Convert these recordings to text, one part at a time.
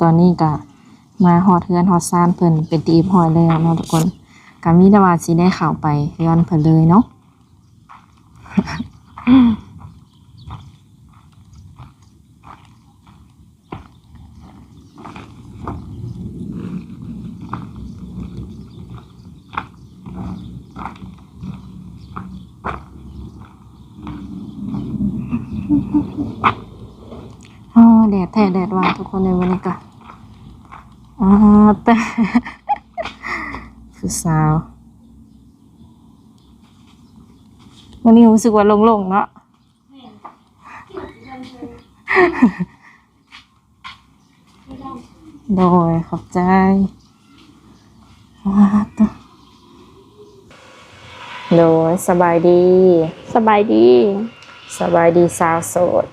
ຕອນນີ້ກະມາຮອດເຮືອນຮອດຊານເພິ່ນເປັນທີ່ຮຽບຮ້ອຍແລ້ວເນາະທຸກຄົນ ກະມີແຕ່ວ່າຊິໄດ້ເຂົ້າໄປເຮືອນເພິ່ນເລີຍເນາະ. ອໍ ແດດແທ້ແດດວ່າທຸກຄົນເອີຍ ມື້ນີ້ກະ ອາ ແຕ່ ຜູ້ສາວ ມື້ນີ້ຮູ້ສຶກວ່າໂລ່ງໆເນາະ. ໂດຍ ຂອບໃຈ. ວ້າ ໂຕ ໂດຍ ສະບາຍດີ. ສະບາຍດີ. ສະບາຍດີສາວໂສດ.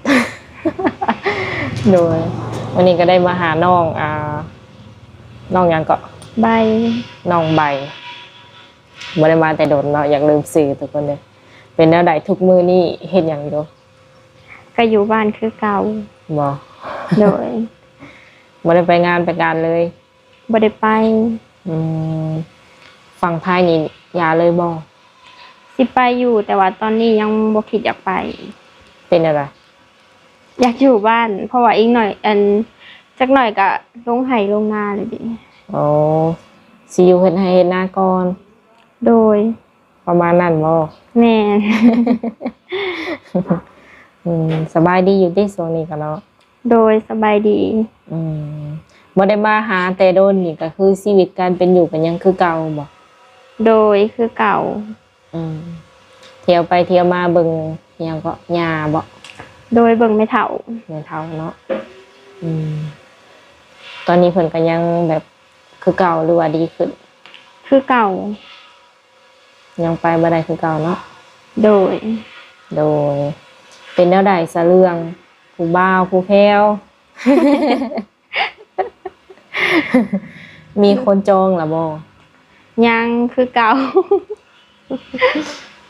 ໂດຍ ມື້ນີ້ກະໄດ້ມາຫານ້ອງ ອ່າ ນ້ອງຫຍັງເກາະ? ໃບ. ນ້ອງໃບ. ບໍ່ໄດ້ມາແຕ່ດົນເນາະ ຢາກລືມຊື່ທຸກຄົນເດີ. ເປັນແນວໃດທຸກມື້ນີ້ເຮັດຫຍັງຢູ່? ກະຢູ່ບ້ານຄືເກົ່າ. ບໍ່? ໂດຍ. ບໍ່ໄດ້ໄປງານໄປການເລີຍ? ບໍ່ໄດ້ໄປ. ອືມ ຝັ່ງໄທນີ້ຢ່າເລີຍບໍ່? ຊິໄປຢູ່ ແຕ່ວ່າຕອນນີ້ຍັງບໍ່ຄິດຢາກໄປ. ເປັນແນວໃດ? ຢາກຢູ່ບ້ານ ເພາະວ່າອີກໜ້ອຍ ອັນ ຈັກໜ້ອຍກະລົງໄຮ່ລົງນາແລ້ວເດ. ໂອ້ ຊິຢູ່ເຮັດໄຮ່ເຮັດນາກ່ອນ. ໂດຍ. ປະມານນັ້ນບໍ່? ແມ່ນ. ອືມ ສະບາຍດີຢູ່ຕິຊ່ວງນີ້ກະເນາະ? ໂດຍ ສະບາຍດີ. ອືມ ບໍ່ໄດ້ມາຫາແຕ່ດົນນີ້ ກະຄືຊີວິດການເປັນຢູ່ກະຍັງຄືເກົ່າບໍ່? ໂດຍ ຄືເກົ່າ. ອືມ ທ່ຽວໄປທ່ຽວມາເບິ່ງຫຍັງເກາະ ຍ່າບໍ? ໂດຍ ເບິ່ງແມ່ເຖົ້າ. ແມ່ເຖົ້າເນາະ. ອືມ ຕອນນີ້ເພິ່ນກະຍັງແບບຄືເກົ່າ ຫຼືວ່າດີຂຶ້ນ? ຄືເກົ່າ. ຍັງໄປບໍ່ໄດ້ຄືເກົ່າເນາະ? ໂດຍ. ໂດຍ. ເປັນແນວໃດຊະເລື່ອງຜູ້ບ່າວຜູ້ແພ້ວ? ມີຄົນຈອງລະບໍ່? ຍັງຄືເກົ່າ.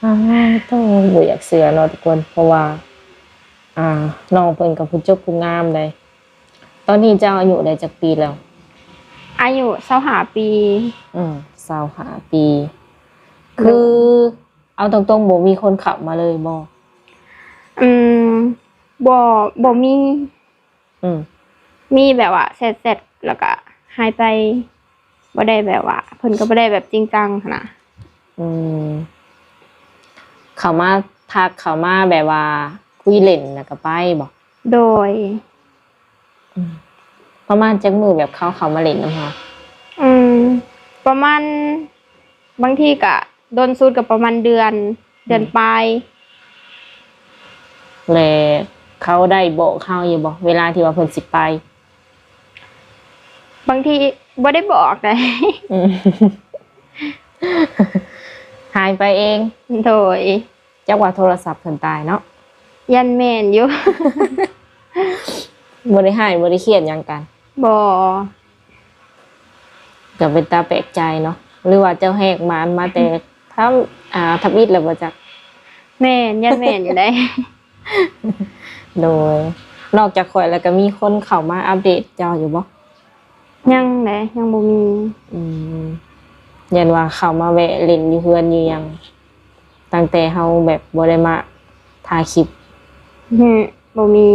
ອ້າ ໂທ້ ບໍ່ຢາກເຊື່ອເນາະທຸກຄົນ ເພາະວ່າ ອ່າ ນ້ອງເພິ່ນກະຜູ້ຈົບຜູ້ງາມໃດ໋. ຕອນນີ້ເຈົ້າອາຍຸໄດ້ຈັກປີແລ້ວ? ອາຍຸຊາວຫ້າປີ. ອືມ ຊາວຫ້າປີ. ໂດຍ. ຄືເອົາຕົງໆ ບໍ່ມີຄົນເຂົ້າມາເລີຍບໍ່? ອືມ ບໍ່ ບໍ່ມີ. ອືມ ມີແບບວ່າແຊັດໆ ແລ້ວກະຫາຍໄປ ບໍ່ໄດ້ແບບວ່າ ເພິ່ນກະບໍ່ໄດ້ແບບຈິງຈັງຫັ້ນນະ. ອືມ ເຂົ້າມາທັກ ເຂົ້າມາແບບວ່າຄຸຍຫຼິ້ນແລ້ວກະໄປບໍ? ໂດຍ. ອືມ ປະມານຈັກມື້ແບບເຂົາເຂົ້າມາຫຼິ້ນນຳເຮົາ? ອືມ ປະມານ ບາງທີກະດົນສຸດກະປະມານເດືອນ ເດືອນປາຍ. ແລະເຂົາໄດ້ບອກເຮົາຢູ່ບໍ່ ເວລາທີ່ວ່າເພິ່ນຊິໄປ? ບາງທີບໍ່ໄດ້ບອກໃດ. ອືມ ຫາຍໄປເອງ. ໂດຍ. ຈັກວ່າໂທລະສັບເພິ່ນຕາຍເນາະ. ຢ້ານແມ່ນຢູ່. ບໍ່ໄດ້ຮ້າຍ ບໍ່ໄດ້ຄຽດຫຍັງກັນ? ບໍ່. ກະເປັນຕາແປກໃຈເນາະ ຫຼືວ່າເຈົ້າແຫກມານມາແຕ່ທຳ ອ່າ ທຳອິດແລ້ວບໍ່ຈັກ. ແມ່ນ ຢ້ານແມ່ນຢູ່ໃດ. ໂດຍ. ນອກຈາກຂ້ອຍແລ້ວກະມີຄົນເຂົ້າມາອັບເດດເຈົ້າຢູ່ບໍ່? ຍັງແຫຼະ ຍັງບໍ່ມີ. ອືມ ຢ້ານວ່າເຂົ້າມາແວະຫຼິ້ນຢູ່ເຮືອນຢູ່ຫຍັງ ຕັ້ງແຕ່ເຮົາແບບບໍ່ໄດ້ມາຖ່າຍຄລິບ. ອືມ ບໍ່ມີ.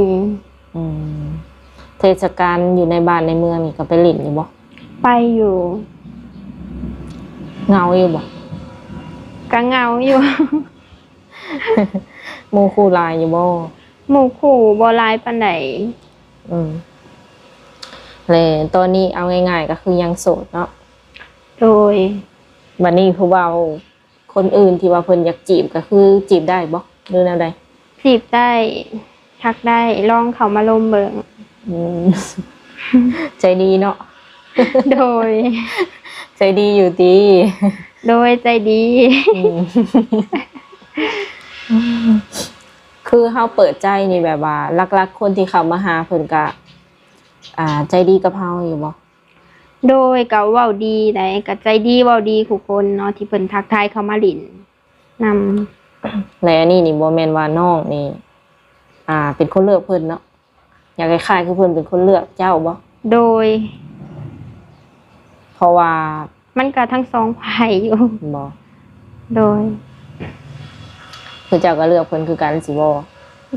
ອືມ ເທດສະການຢູ່ໃນບ້ານໃນເມືອງນີ້ກະໄປຫຼິ້ນຢູ່ບໍ່? ໄປຢູ່. ເຫງົາຢູ່ບໍ່? ກະເຫງົາຢູ່. ໝູ່ຄູ່ຫຼາຍຢູ່ບໍ່? ໝູ່ຄູ່ບໍ່ຫຼາຍປານໃດ. ອືມ ແລະຕອນນີ້ເອົາງ່າຍໆກະຄືຍັງໂສດເນາະ. ໂດຍ. ບັດນີ້ຜູ້ບ່າວ ຄົນອື່ນທີ່ວ່າເພິ່ນຢາກຈີບກະຄືຈີບໄດ້ບໍ່ ຫຼືແນວໃດ? ຈີບໄດ້ ທັກໄດ້ ລອງເຂົ້າມາລົມເບິ່ງ. ອືມ ໃຈດີເນາະ. ໂດຍ. ໃຈດີຢູ່ຕິ? ໂດຍ ໃຈດີ. ອືມ ຄືເຮົາເປີດໃຈນີ້ ແບບວ່າຫຼັກໆຄົນທີ່ເຂົ້າມາຫາເພິ່ນກະ ອ່າ ໃຈດີກັບເຮົາຢູ່ບໍ່? ໂດຍ ກະເວົ້າດີໃດ໋ ກະໃຈດີເວົ້າດີຄູ່ຄົນເນາະ ທີ່ເພິ່ນທັກທາຍເຂົ້າມາຫຼິ້ນນຳ. ແລະອັນນີ້ນີ້ບໍ່ແມ່ນວ່ານ້ອງນີ້ ອ່າ ເປັນຄົນເລືອກເພິ່ນເນາະ ຢາກຄ້າຍໆຄືເພິ່ນເປັນຄົນເລືອກເຈົ້າບໍ່? ໂດຍ ເພາະວ່າ ມັນກະທັງສອງຝ່າຍຢູ່. ບໍ່? ໂດຍ. ຄືເຈົ້າກະເລືອກເພິ່ນຄືກັນຊິບໍ່?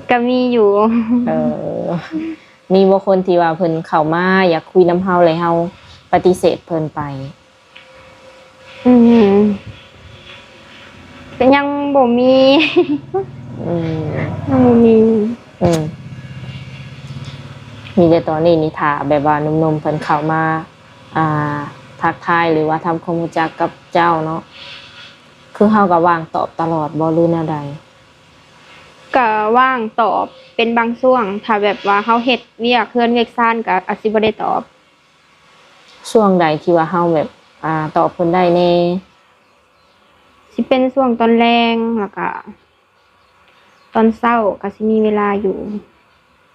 ກະມີຢູ່. ເອີ ມີບໍ່ຄົນທີ່ວ່າເພິ່ນເຂົ້າມາຢາກຄຸຍນຳເຮົາ ແລ້ວເຮົາປະຕິເສດເພິ່ນໄປ? ອືມ ກະຍັງບໍ່ມີ. ອືມ ຍັງບໍ່ມີ. ອືມ ມີແຕ່ຕອນນີ້ນີ້ຖ້າແບບວ່າໜຸ່ມໆເພິ່ນເຂົ້າມາ ອ່າ ທັກທາຍ ຫຼືວ່າທຳຄວາມຮູ້ຈັກກັບເຈົ້າເນາະ ຄືເຮົາກະວ່າງຕອບຕະຫຼອດບໍ່ ຫຼືແນວໃດ? ກະວ່າງຕອບເປັນບາງຊ່ວງ ຖ້າແບບວ່າເຮົາເຮັດວຽກເຮືອນວຽກຊານກະອາດຊິບໍ່ໄດ້ຕອບ. ຊ່ວງໃດທີ່ວ່າເຮົາແບບ ອ່າ ຕອບເພິ່ນໄດ້ແດ່? ຊິເປັນຊ່ວງຕອນແລງ ແລ້ວກະຕອນເຊົ້າກະຊິມີເວລາຢູ່.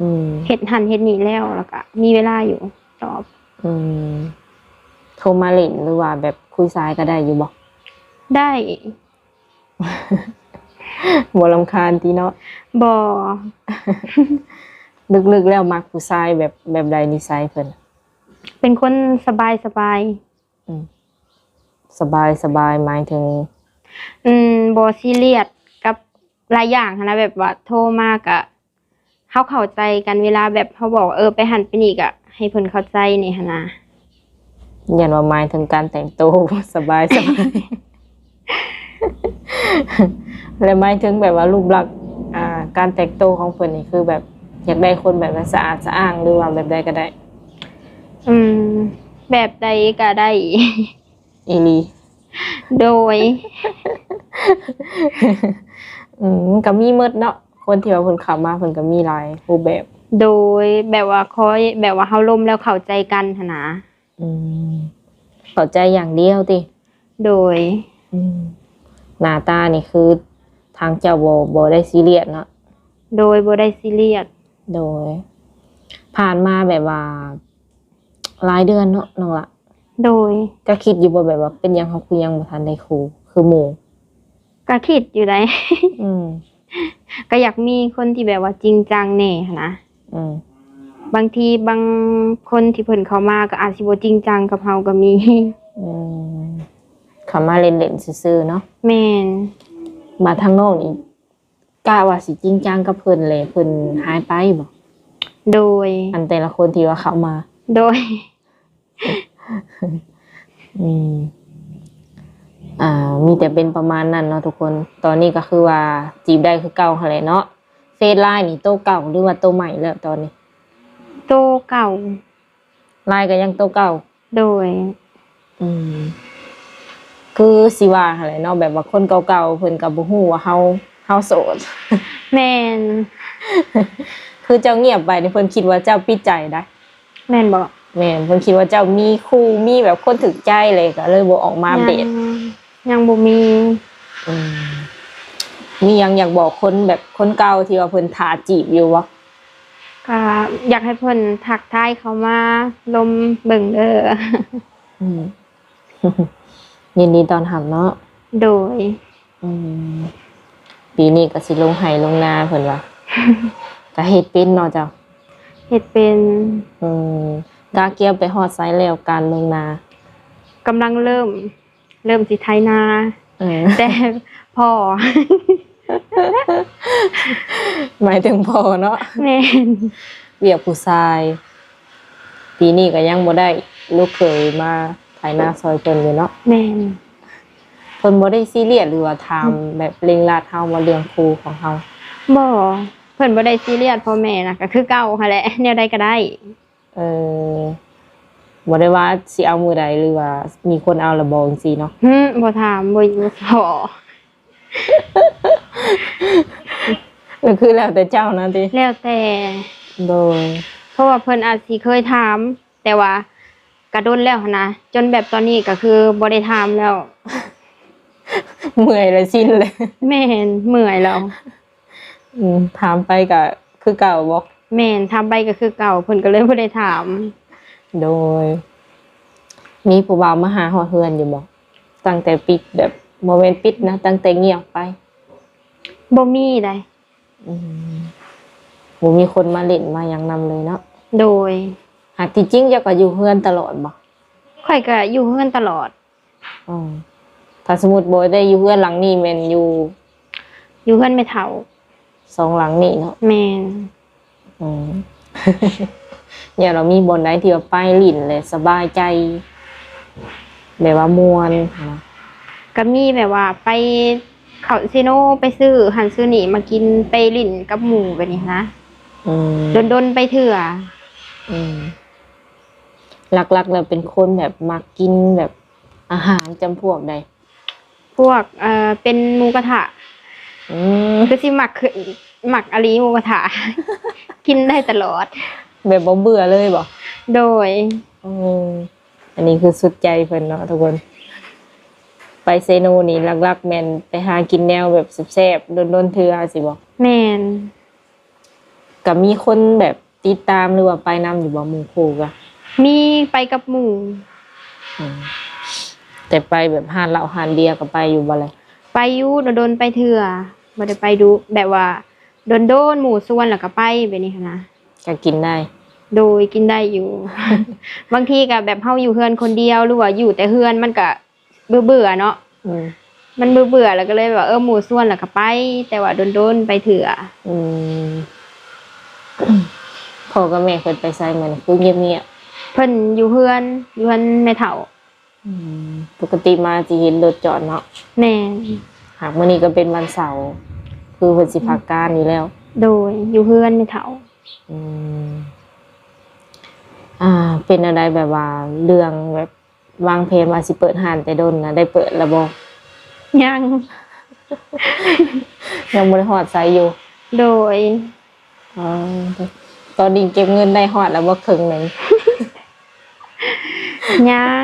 ອືມ ເຮັດຫັ້ນເຮັດນີ້ແລ້ວ ແລ້ວກະມີເວລາຢູ່ຕອບ. ອືມ ໂທມາຫຼິ້ນ ຫຼືວ່າແບບຄຸຍສາຍກະໄດ້ຢູ່ບໍ່? ໄດ້. ບໍ່ລຳຄານຕິເນາະ? ບໍ່. ເລິກໆແລ້ວມັກຜູ້ຊາຍແບບ ແບບໃດນິໄສເພິ່ນ? ເປັນຄົນສະບາຍໆ. ອືມ ສະບາຍ ສະບາຍໝາຍເຖິງ? ອືມ ບໍ່ຊີຣຽສກັບຫຼາຍຢ່າງຫັ້ນນະ ແບບວ່າໂທມາກະ ເຮົາເຂົ້າໃຈກັນ ເວລາແບບເຮົາບອກວ່າ ເອີ ໄປຫັ້ນໄປນີ້ກະໃຫ້ເພິ່ນເຂົ້າໃຈນີ້ຫັ້ນນະ. ຢ້ານວ່າໝາຍເຖິງການແຕ່ງໂຕ ສະບາຍ ສະບາຍ ແລະ ໝາຍເຖິງແບບວ່າຮູບລັກ ອ່າ ການແຕ່ງໂຕຂອງເພິ່ນນີ້ ຄືແບບຢາກໄດ້ຄົນແບບວ່າສະອາດສະອ້າງ ຫຼືວ່າແບບໃດກະໄດ້? ອືມ ແບບໃດກະໄດ້. ອີ່ຫຼີ? ໂດຍ. ອືມ ກະມີໝົດເນາະ ຄົນທີ່ວ່າເພິ່ນເຂົ້າມາ ເພິ່ນກະມີຫຼາຍຮູບແບບ. ໂດຍ ແບບວ່າຄອຍ ແບບວ່າເຮົາລົມແລ້ວເຂົ້າໃຈກັນຫັ້ນນະ. ອືມ ເຂົ້າໃຈຢ່າງດຽວຕິ? ໂດຍ. ອືມ ໜ້າຕານີ້ຄືທາງເຈົ້າບໍ່ ບໍ່ໄດ້ຊີຣຽສເນາະ? ໂດຍ ບໍ່ໄດ້ຊີຣຽສ. ໂດຍ. ຜ່ານມາແບບວ່າ ຫຼາຍເດືອນເນາະນ້ອງລະ? ໂດຍ. ເຈົ້າຄິດຢູ່ບໍ່ ແບບວ່າເປັນຫຍັງເຮົາຄືຍັງບໍ່ທັນໄດ້ຄູ່ຄືໝູ່? ກະຄິດຢູ່ໃດ໋. ອືມ ກະຢາກມີຄົນທີ່ແບບວ່າຈິງຈັງແດ່ຫັ້ນນະ. ອືມ ບາງທີບາງຄົນທີ່ເພິ່ນເຂົ້າມາກະອາດຊິບໍ່ຈິງຈັງກັບເຮົາກະມີ. ອືມ ເຂົ້າມາຫຼິ້ນໆຊື່ໆເນາະ. ແມ່ນ. ມາທາງນ້ອງນີ້ ກະວ່າຊິຈິງຈັງກັບເພິ່ນ ແລະ ເພິ່ນຫາຍໄປບໍ່? ໂດຍ. ອັນແຕ່ລະຄົນທີ່ວ່າເຂົ້າມາ? ໂດຍ. ອືມ ອ່າ ມີແຕ່ເປັນປະມານນັ້ນເນາະທຸກຄົນ. ຕອນນີ້ກະຄືວ່າຈີບໄດ້ຄືເກົ່າຫັ້ນແຫຼະເນາະ. ເຟສ ລາຍ ນີ້ໂຕເກົ່າ ຫຼືວ່າໂຕໃໝ່ແລ້ວຕອນນີ້? ໂຕເກົ່າ. ລາຍກະຍັງໂຕເກົ່າ? ໂດຍ. ອືມ ຄືຊິວ່າຫັ້ນແຫຼະເນາະ ແບບວ່າຄົນເກົ່າໆເພິ່ນກະບໍ່ຮູ້ວ່າເຮົາ ເຮົາໂສດ. ແມ່ນ. ຄືເຈົ້າງຽບໄປນີ້ ເພິ່ນຄິດວ່າເຈົ້າປິດໃຈໄດ໋. ແມ່ນບໍ່? ແມ່ນ ເພິ່ນຄິດວ່າເຈົ້າມີຄູ່ ມີແບບຄົນຖືກໃຈເລີຍ ກະເລີຍບໍ່ອອກມາອັບເດດ. ຍັງ ຍັງບໍ່ມີ. ອືມ ມີຫຍັງຢາກບອກຄົນແບບຄົນເກົ່າທີ່ວ່າເພິ່ນຖ້າຈີບຢູ່ບໍ່? ກະຢາກໃຫ້ເພິ່ນທັກທາຍເຂົ້າມາລົມເບິ່ງເດີ. ອືມ ຍິນດີຕ້ອນຮັບເນາະ. ໂດຍ. ອືມ ປີນີ້ກະຊິລົງໄຮ່ລົງນາເພິ່ນວ່າ. ກະເຮັດເປັນເນາະເຈົ້າ? ເຮັດເປັນ. ອືມ ກະກຽມໄປຮອດໃສແລ້ວການລົງນາ? ກຳລັງເລີ່ມ ເລີ່ມຊິໄຖນາ. ເອີ ແຕ່ພໍ່ ໝາຍເຖິງພໍ່ເນາະ. ແມ່ນ. ວຽກຜູ້ຊາຍ. ປີນີ້ກະຍັງບໍ່ໄດ້ລູກເຂີຍມາໄຖນາຊ່ອຍເພິ່ນຢູ່ເນາະ. ແມ່ນ. ເພິ່ນບໍ່ໄດ້ຊີຣຽສ ຫຼືວ່າຖາມ ອືມ ແບບເລັ່ງລັດເຮົາບໍ່ ເລື່ອງຄູ່ຂອງເຮົາ? ບໍ່ ເພິ່ນບໍ່ໄດ້ຊີຣຽສ. ພໍ່ແມ່ນະກະຄືເກົ່າຫັ້ນແຫຼະ ແນວໃດກະໄດ້. ເອີ ບໍ່ໄດ້ວ່າຊິເອົາມື້ໃດ ຫຼືວ່າມີຄົນເອົາລະບໍ່ ຈັ່ງຊີ້ເນາະ? ຫື ບໍ່ຖາມ ບໍ່ຢູ່ພໍ. ກະຄືແລ້ວແຕ່ເຈົ້ານະຕິ? ແລ້ວແຕ່. ໂດຍ. ເພາະວ່າເພິ່ນອາດຊິເຄີຍຖາມ ແຕ່ວ່າກະດົນແລ້ວຫັ້ນນະ ຈົນແບບຕອນນີ້ກະຄືບໍ່ໄດ້ຖາມແລ້ວ. ເມື່ອຍແລ້ວ ຊິນແລ້ວ. ແມ່ນ ເມື່ອຍແລ້ວ. ອືມ ຖາມໄປກະຄືເກົ່າບໍ່? ແມ່ນ ຖາມໄປກະຄືເກົ່າ ເພິ່ນກະເລີຍບໍ່ໄດ້ຖາມ. ໂດຍ. ມີຜູ້ບ່າວມາຫາຮອດເຮືອນຢູ່ບໍ່? ຕັ້ງແຕ່ປິດ ແບບ ບໍ່ແມ່ນປິດນະ ຕັ້ງແຕ່ງຽບໄປ. ບໍ່ມີໃດ໋. ອືມ ບໍ່ມີຄົນມາຫຼິ້ນມາຫຍັງນຳເລີຍເນາະ? ໂດຍ. ຫາກທີ່ຈິງເຈົ້າກໍຢູ່ເຮືອນຕະຫຼອດບໍ່? ຂ້ອຍກໍຢູ່ເຮືອນຕະຫຼອດ. ອໍ ຖ້າສົມມຸດບໍ່ໄດ້ຢູ່ເຮືອນຫຼັງນີ້ແມ່ນຢູ່ ຢູ່ເຮືອນແມ່ເຖົ້າ ສອງຫຼັງນີ້ເນາະ? ແມ່ນ. ອືມ ແລ້ວມີບ່ອນໃດທີ່ວ່າໄປຫຼິ້ນແລ້ວສະບາຍໃຈ ແບບວ່າມ່ວນນະ? ກໍມີແບບວ່າໄປຄາສິໂນ ໄປຊື້ຫັ້ນຊື້ນີ້ມາກິນ ໄປຫຼິ້ນກັບໝູ່ແບບນີ້ນະ. ອືມ ດົນໆໄປເທື່ອ. ອືມ ຫຼັກໆແລ້ວເປັນຄົນແບບມັກກິນແບບອາຫານຈຳພວກໃດ? ພວກ ເອີ ເປັນໝູກະທະ. ອືມ ຄືຊິມັກ ມັກອີ່ຫຼີໝູກະທະ ກິນໄດ້ຕະຫຼອດ ແບບບໍ່ເບື່ອເລີຍບໍ່? ໂດຍ. ອືມ ອັນນີ້ຄືສຸດໃຈເພິ່ນເນາະທຸກຄົນ. ໄປເຊໂນນີ້ຫຼັກໆແມ່ນໄປຫາກິນແນວແບບແຊບໆ ດົນໆເທື່ອຊິບໍ່? ແມ່ນ. ກໍມີຄົນແບບຕິດຕາມ ຫຼືວ່າໄປນຳຢູ່ບໍ່ໝູ່ຄູ່ກະ? ມີໄປກັບໝູ່. ອືມ ແຕ່ໄປແບບຮ້ານເຫຼົ້າຮ້ານເບຍກໍໄປຢູ່ບໍ່ລະ? ໄປຢູ່ ດົນໆໄປເທື່ອ ບໍ່ໄດ້ໄປດຸ ແບບວ່າດົນໆໝູ່ຊວນແລ້ວກໍໄປແບບນີ້ຫັ້ນນະ. ກໍກິນໄດ້? ໂດຍ ກິນໄດ້ຢູ່. ບາງທີກໍແບບເຮົາຢູ່ເຮືອນຄົນດຽວ ຫຼືວ່າຢູ່ແຕ່ເຮືອນ ມັນກໍ ເບື່ອໆເນາະ. ອືມ ມັນເບື່ອໆ ແລ້ວກໍເລີຍວ່າ ເອີ ໝູ່ຊວນແລ້ວກໍໄປ ແຕ່ວ່າດົນໆໄປເທື່ອ. ອືມ ພໍ່ກັບແມ່ເພິ່ນໄປໃສມື້ນີ້ ຄືງຽບໆ? ເພິ່ນຢູ່ເຮືອນ ຢູ່ເຮືອນແມ່ເຖົ້າ. ອືມ ປົກກະຕິມາຊິເຫັນລົດຈອດເນາະ? ແມ່ນ. ຫາກມື້ນີ້ກໍເປັນວັນເສົາ ຄືເພິ່ນຊິພັກການຢູ່ແລ້ວ. ໂດຍ ຢູ່ເຮືອນແມ່ເຖົ້າ. ອືມ ອ່າ ເປັນແນວໃດ ແບບວ່າເລື່ອງແບບ ວາງແຜນວ່າຊິເປີດຮ້ານແຕ່ດົນນະ ໄດ້ເປີດແລ້ວບໍ່? ຍັງ ຍັງບໍ່ໄດ້ຮອດໃສຢູ່? ໂດຍ. ອໍ ຕອນນີ້ເກັບເງິນໄດ້ຮອດແລ້ວບໍ່ ເຄິ່ງໜຶ່ງ? ຍັງ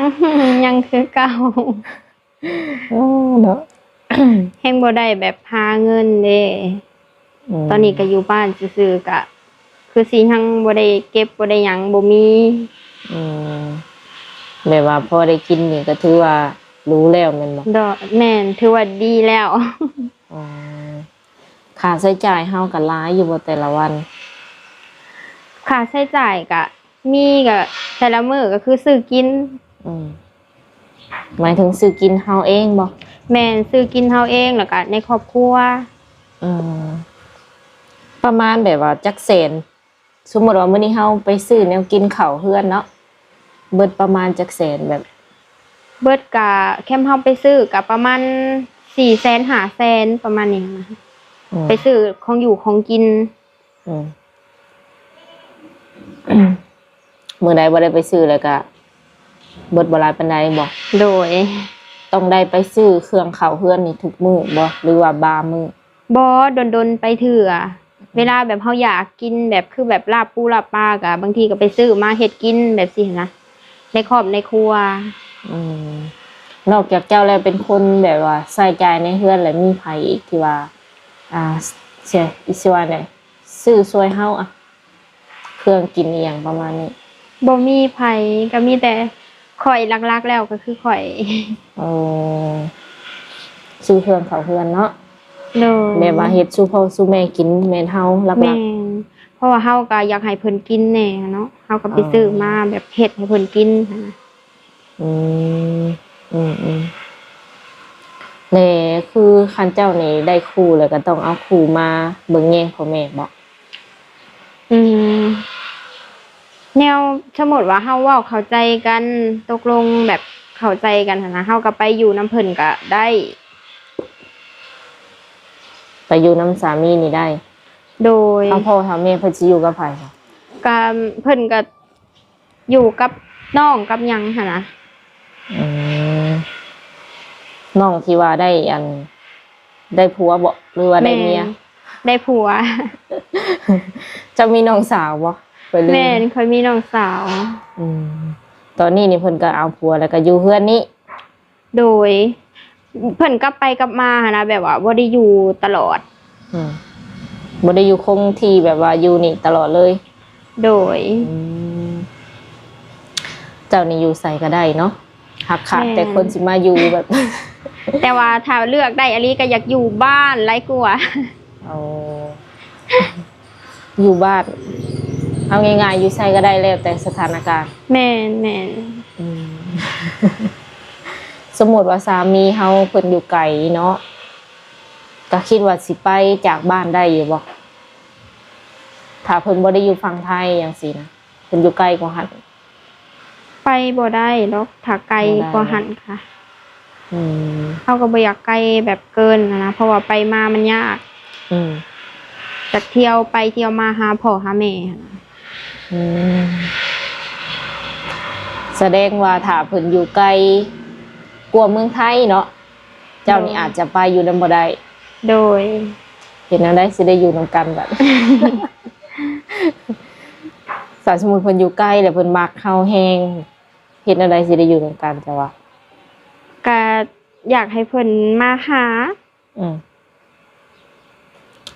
ຍັງຄືເກົ່າ. ໂອ້ ເນາະ ແຮງບໍ່ໄດ້ແບບຫາເງິນເດ້. ອືມ ຕອນນີ້ກໍຢູ່ບ້ານຊື່ໆ ກະຄືຊິຍັງບໍ່ໄດ້ເກັບ ບໍ່ໄດ້ຫຍັງ ບໍ່ມີ. ອືມ ແບບວ່າພໍໄດ້ກິນນີ້ກໍຖືວ່າຫຼູແລ້ວແມ່ນບໍ່? ໂດຍ ແມ່ນ ຖືວ່າດີແລ້ວ. ອໍ ຄ່າໃຊ້ຈ່າຍເຮົາກໍຫຼາຍຢູ່ບໍ່ແຕ່ລະວັນ? ຄ່າໃຊ້ຈ່າຍກະມີ ກະແຕ່ລະມື້ກໍຄືຊື້ກິນ. ອືມ ໝາຍເຖິງຊື້ກິນເຮົາເອງບໍ່? ແມ່ນ ຊື້ກິນເຮົາເອງ ແລ້ວກະໃນຄອບຄົວ. ອືມ ປະມານແບບວ່າຈັກແສນ? ສົມມຸດວ່າມື້ນີ້ເຮົາໄປຊື້ແນວກິນເຂົ້າເຮືອນເນາະ ເບິດປະມານຈັກແສນ ແບບ ເບິດກະ ແຄມເຮົາໄປຊື້ກະປະມານສີ່ແສນ ຫ້າແສນ ປະມານນີ້ນະ. ອືມ ໄປຊື້ຂອງຢູ່ຂອງກິນ. ອືມ ມື້ໃດບໍ່ໄດ້ໄປຊື້ແລ້ວກະເບິດບໍ່ຫຼາຍປານໃດບໍ່? ໂດຍ. ຕ້ອງໄດ້ໄປຊື້ເຄື່ອງເຂົ້າເຮືອນນີ້ທຸກມື້ບໍ່ ຫຼືວ່າບາງມື້? ບໍ່ ດົນໆໄປເທື່ອ. ອືມ ເວລາແບບເຮົາຢາກກິນ ແບບຄືແບບລາບປູລາບປາ ກະບາງທີກໍໄປຊື້ມາເຮັດກິນແບບຊີ້ຫັ້ນນະ ໃນຄອບໃນຄົວ. ອືມ ນອກຈາກເຈົ້າແລ້ວ ເປັນຄົນແບບວ່າໃຊ້ຈ່າຍໃນເຮືອນ ແລ້ວມີໃຜອີກທີ່ວ່າ ອ່າ ຊິວ່າແນວ ຊື້ຊ່ວຍເຮົາອະ ເຄື່ອງກິນອີ່ຫຍັງປະມານນີ້? ບໍ່ມີໃຜ ກໍມີແຕ່ຂ້ອຍ ຫຼັກໆແລ້ວກໍຄືຂ້ອຍ. ເອີ ຊື້ເຄື່ອງເຂົ້າເຮືອນເນາະ. ໂດຍ. ແບບວ່າເຮັດສູ່ພໍ່ສູ່ແມ່ກິນແມ່ນເຮົາຫຼັກໆ. ແມ່ນ ເພາະວ່າເຮົາກໍຢາກໃຫ້ເພິ່ນກິນແດ່ເນາະ ເຮົາກໍໄປ ອໍ ຊື້ມາແບບເຮັດໃຫ້ເພິ່ນກິນຫັ້ນນະ. ອືມ ອືມໆ ແລະ ຄືຄັນເຈົ້ານີ້ໄດ້ຄູ່ແລ້ວ ກໍຕ້ອງເອົາຄູ່ມາເບິ່ງແຍງພໍ່ແມ່ບໍ? ອືມ ແນວສົມມຸດວ່າເຮົາເວົ້າເຂົ້າໃຈກັນ ຕົກລົງແບບເຂົ້າໃຈກັນຫັ້ນນະ ເຮົາກໍໄປຢູ່ນຳເພິ່ນກໍໄດ້. ໄປຢູ່ນຳສາມີນີ້ໄດ້? ໂດຍ. ທາງພໍ່ທາງແມ່ເພິ່ນຊິຢູ່ກັບໃຜ? ກໍເພິ່ນກໍ ຢູ່ກັບນ້ອງກັບຫຍັງຫັ້ນນະ. ອືມ ນ້ອງທີ່ວ່າໄດ້ອັນ ໄດ້ຜົວບໍ ຫຼືວ່າໄດ້ເມຍ? ແມ່ນ ໄດ້ຜົວ. ເຈົ້າມີນ້ອງສາວບໍ? ຂ້ອຍລືມ. ແມ່ນ ຂ້ອຍມີນ້ອງສາວ. ອືມ ຕອນນີ້ນີ້ເພິ່ນກໍເອົາຜົວ ແລ້ວກໍຢູ່ເຮືອນນີ້? ໂດຍ ເພິ່ນກັບໄປກັບມາຫັ້ນນະ ແບບວ່າບໍ່ໄດ້ຢູ່ຕະຫຼອດ. ອືມ ບໍ່ໄດ້ຢູ່ຄົງທີ່ ແບບວ່າຢູ່ນີ້ຕະຫຼອດເລີຍ? ໂດຍ. ອືມ ເຈົ້ານີ້ຢູ່ໃສກໍໄດ້ເນາະ ຫາກຂາດແຕ່ ແມ່ນ ຄົນຊິມາຢູ່ແບບ ແຕ່ວ່າຖ້າເລືອກໄດ້ອີ່ຫຼີກໍຢາກຢູ່ບ້ານຫຼາຍກວ່າ. ໂອ້ ຢູ່ບ້ານ ເອົາງ່າຍໆ ຢູ່ໃສກໍໄດ້ ແລ້ວແຕ່ສະຖານະການ. ແມ່ນໆ. ອືມ ສົມມຸດວ່າສາມີເຮົາເພິ່ນຢູ່ໄກເນາະ ກໍຄິດວ່າຊິໄປຈາກບ້ານໄດ້ຢູ່ບໍ່? ຖ້າເພິ່ນບໍ່ໄດ້ຢູ່ຝັ່ງໄທຈັ່ງຊີ້ນະ ເພິ່ນຢູ່ໄກກວ່າຫັ້ນ. ໄປບໍ່ໄດ້ດອກ ຖ້າໄກ ບໍ່ໄດ້ ກວ່າຫັ້ນ ເນາະ ຄ່ະ. ອືມ ເຮົາກໍບໍ່ຢາກໄກແບບເກີນຫັ້ນນະ ເພາະວ່າໄປມາມັນຍາກ. ອືມ ຈາກທ່ຽວໄປທ່ຽວມາຫາພໍ່ຫາແມ່ຫັ້ນນະ. ອືມ ສະແດງວ່າຖ້າເພິ່ນຢູ່ໄກກວ່າເມືອງໄທເນາະ ເຈົ້ານີ້ ໂດຍ ອາດຈະໄປຢູ່ນຳບໍ່ໄດ້. ໂດຍ. ເຮັດແນວໃດຊິໄດ້ຢູ່ນຳກັນບັດ? ຖ້າສົມມຸດເພິ່ນຢູ່ໄກແລ້ວເພິ່ນມັກເຮົາແຮງ ເຮັດແນວໃດຊິໄດ້ຢູ່ນຳກັນ ເຈົ້າວ່າ? ກະຢາກໃຫ້ເພິ່ນມາຫາ. ອືມ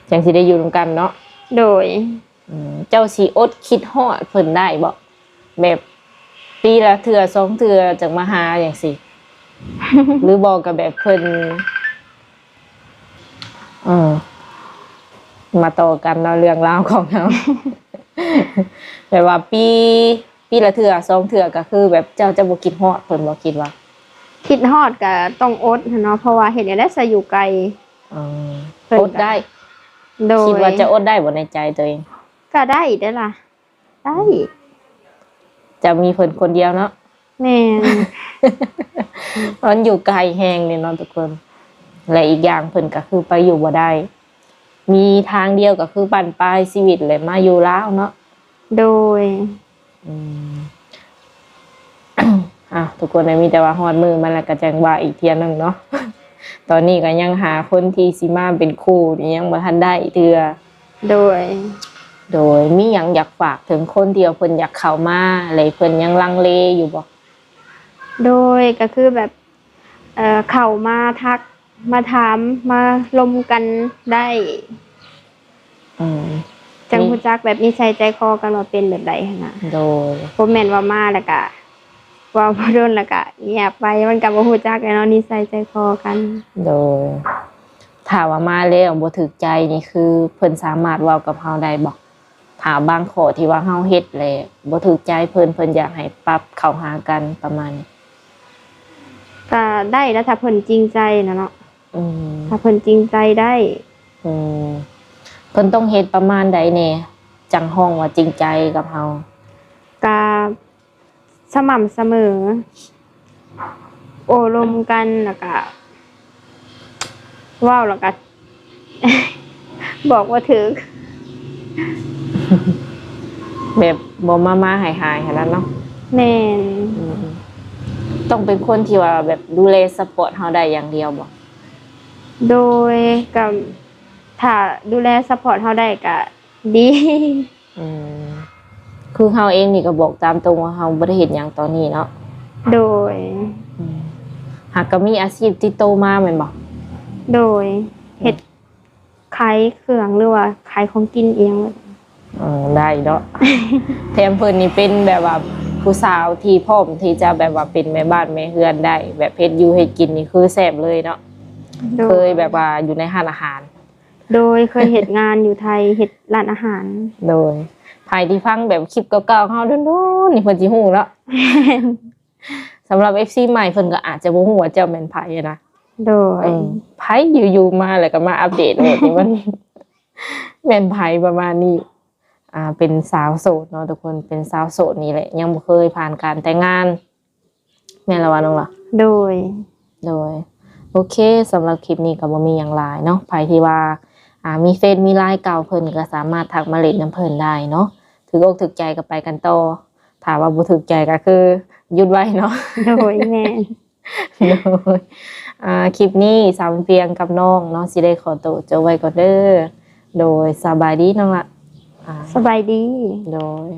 ຈັ່ງຊິໄດ້ຢູ່ນຳກັນເນາະ. ໂດຍ. ອືມ ເຈົ້າຊິອົດຄິດຮອດເພິ່ນໄດ້ບໍ່? ແບບປີລະເທື່ອສອງເທື່ອຈັ່ງມາຫາຈັ່ງຊີ້ ຫຼືບໍ່ກໍແບບເພິ່ນ ເອີ ມາຕໍ່ກັນເນາະ ເລື່ອງລາວຂອງເຮົາ ແບບວ່າປີ ປີລະເທື່ອສອງເທື່ອ ກໍຄືແບບເຈົ້າຈະບໍ່ຄິດຮອດເພິ່ນບໍ່? ຄິດວ່າ ຄິດຮອດກໍຕ້ອງອົດຫັ້ນເນາະ ເພາະວ່າເຮັດແນວໃດຊະຢູ່ໄກ. ອໍ ເພິ່ນ ອົດໄດ້. ໂດຍ. ຄິດວ່າຈະອົດໄດ້ບໍ່ໃນໃຈຕົວເອງ? ກໍໄດ້ເດ້ລະ ໄດ້. ຈະມີເພິ່ນຄົນດຽວເນາະ. ແມ່ນ. ມັນຢູ່ໄກແຮງເດ້ເນາະທຸກຄົນ ແລະ ອີກຢ່າງເພິ່ນກໍຄືໄປຢູ່ບໍ່ໄດ້ ມີທາງດຽວກໍຄືບັ້ນປາຍຊີວິດ ແລະ ມາຢູ່ລາວເນາະ. ໂດຍ. ອືມ ອ່ະ ທຸກຄົນເອີຍ ມີແຕ່ວ່າຮອດມື້ມັນແລ້ວກໍຈັ່ງວ່າອີກເທື່ອໜຶ່ງເນາະ. ຕອນນີ້ກໍຍັງຫາຄົນທີ່ຊິມາເປັນຄູ່ນີ້ຍັງບໍ່ທັນໄດ້ເທື່ອ. ໂດຍ. ໂດຍ. ມີຫຍັງຢາກຝາກເຖິງຄົນທີ່ວ່າເພິ່ນຢາກເຂົ້າມາ ແລະ ເພິ່ນຍັງລັງເລຢູ່ບໍ່? ໂດຍ. ກໍຄືແບບ ເອີ ເຂົ້າມາທັກ ມາຖາມ ມາລົມກັນໄດ້. ອືມ ຈັ່ງ ມີ ຮູ້ຈັກແບບນິໄສໃຈຄໍກັນວ່າເປັນແບບໃດຫັ້ນນະ. ໂດຍ. ບໍ່ແມ່ນວ່າມາແລ້ວກະເວົ້າບໍ່ດົນແລ້ວກະງຽບໄປ ມັນກະບໍ່ຮູ້ຈັກແລ້ວເນາະ ນິໄສໃຈຄໍກັນ. ໂດຍ. ຖ້າວ່າມາແລ້ວບໍ່ຖືກໃຈນີ້ ຄືເພິ່ນສາມາດເວົ້າກັບເຮົາໄດ້ບໍ່? ຖ້າບາງຂໍ້ທີ່ວ່າເຮົາເຮັດແລ້ວບໍ່ຖືກໃຈເພິ່ນ ເພິ່ນຢາກໃຫ້ປັບເຂົ້າຫາກັນປະມານນີ້. ກະໄດ້ລະ ຖ້າເພິ່ນຈິງໃຈນະເນາະ. ອືມ ຖ້າເພິ່ນຈິງໃຈໄດ້. ອືມ ເພິ່ນຕ້ອງເຮັດປະມານໃດແດ່ ຈັ່ງຮ້ອງວ່າຈິງໃຈກັບເຮົາ? ກະສະໝ່ຳສະເໝີ ໂອ້ລົມກັນ ແລ້ວກະເວົ້າ ແລ້ວກະ ບອກບໍ່ຖືກ ແບບບໍ່ມາມາຫາຍໆ ຫັ້ນນະເນາະ. ແມ່ນ. ອືມ ຕ້ອງເປັນຄົນທີ່ວ່າແບບດູແລຊັບພອດເຮົາໄດ້ຢ່າງດຽວບໍ່? ໂດຍ ກໍຖ້າດູແລຊັບພອດເຮົາໄດ້ກໍດີ. ອືມ ຄືເຮົາເອງນີ້ກໍບອກຕາມຕົງວ່າເຮົາບໍ່ໄດ້ເຮັດຫຍັງຕອນນີ້ເນາະ. ໂດຍ. ອືມ ຫາກກໍມີອາຊີບຕິດໂຕມາແມ່ນບໍ່? ໂດຍ. ເຮັດ ອືມ ຂາຍເຄື່ອງ ຫຼືວ່າຂາຍຂອງກິນອີ່ຫຍັງ. ອືມ ໄດ້ເນາະ. ແຖມເພິ່ນນີ້ເປັນແບບວ່າຜູ້ສາວທີ່ພ້ອມທີ່ຈະແບບວ່າເປັນແມ່ບ້ານແມ່ເຮືອນໄດ້ ແບບເຮັດຢູ່ເຮັດກິນນີ້ຄືແຊບເລີຍເນາະ. ໂດຍ. ເຄີຍແບບວ່າຢູ່ໃນຮ້ານອາຫານ. ໂດຍ ເຄີຍເຮັດງານຢູ່ໄທ ເຮັດຮ້ານອາຫານ. ໂດຍ. ໃຜທີ່ຟັງແບບຄລິບເກົ່າໆເຮົາດົນໆນີ້ ເພິ່ນຊິຮູ້ເນາະ. ແມ່ນ. ສຳລັບເອັຟຊີໃໝ່ ເພິ່ນກໍອາດຈະບໍ່ຮູ້ວ່າເຈົ້າແມ່ນໃຜນະ. ໂດຍ. ເອີ ໃຜຢູ່ໆມາແລ້ວກໍມາອັບເດດໂລດນີ້ ມັນແມ່ນໃຜປະມານນີ້. ອ່າ ເປັນສາວໂສດເນາະທຸກຄົນ ເປັນສາວໂສດນີ້ແຫຼະ ຍັງບໍ່ເຄີຍຜ່ານການແຕ່ງງານ. ແມ່ນລະວ່ານ້ອງລະ? ໂດຍ. ໂດຍ. ໂອເຄ ສຳລັບຄລິບນີ້ກໍບໍ່ມີຫຍັງຫຼາຍເນາະ. ໃຜທີ່ວ່າ ອ່າ ມີເຟສມີລາຍເກົ່າເພິ່ນ ກໍສາມາດທັກມາຫຼິ້ນນຳເພິ່ນໄດ້ເນາະ. ຖືກອົກຖືກໃຈກໍໄປກັນຕໍ່. ຖ້າວ່າບໍ່ຖືກໃຈກໍຄືຢຸດໄວ້ເນາະ. ໂດຍ ແມ່ນ. ໂດຍ. ອ່າ ຄລິບນີ້ສາວເປັນພຽງກັບນ້ອງເນາະ ຊິໄດ້ຂໍໂຕຈົບໄວ້ກ່ອນເດີ. ໂດຍ. ສະບາຍດີນ້ອງລະ. ອ່າ ສະບາຍດີ. ໂດຍ.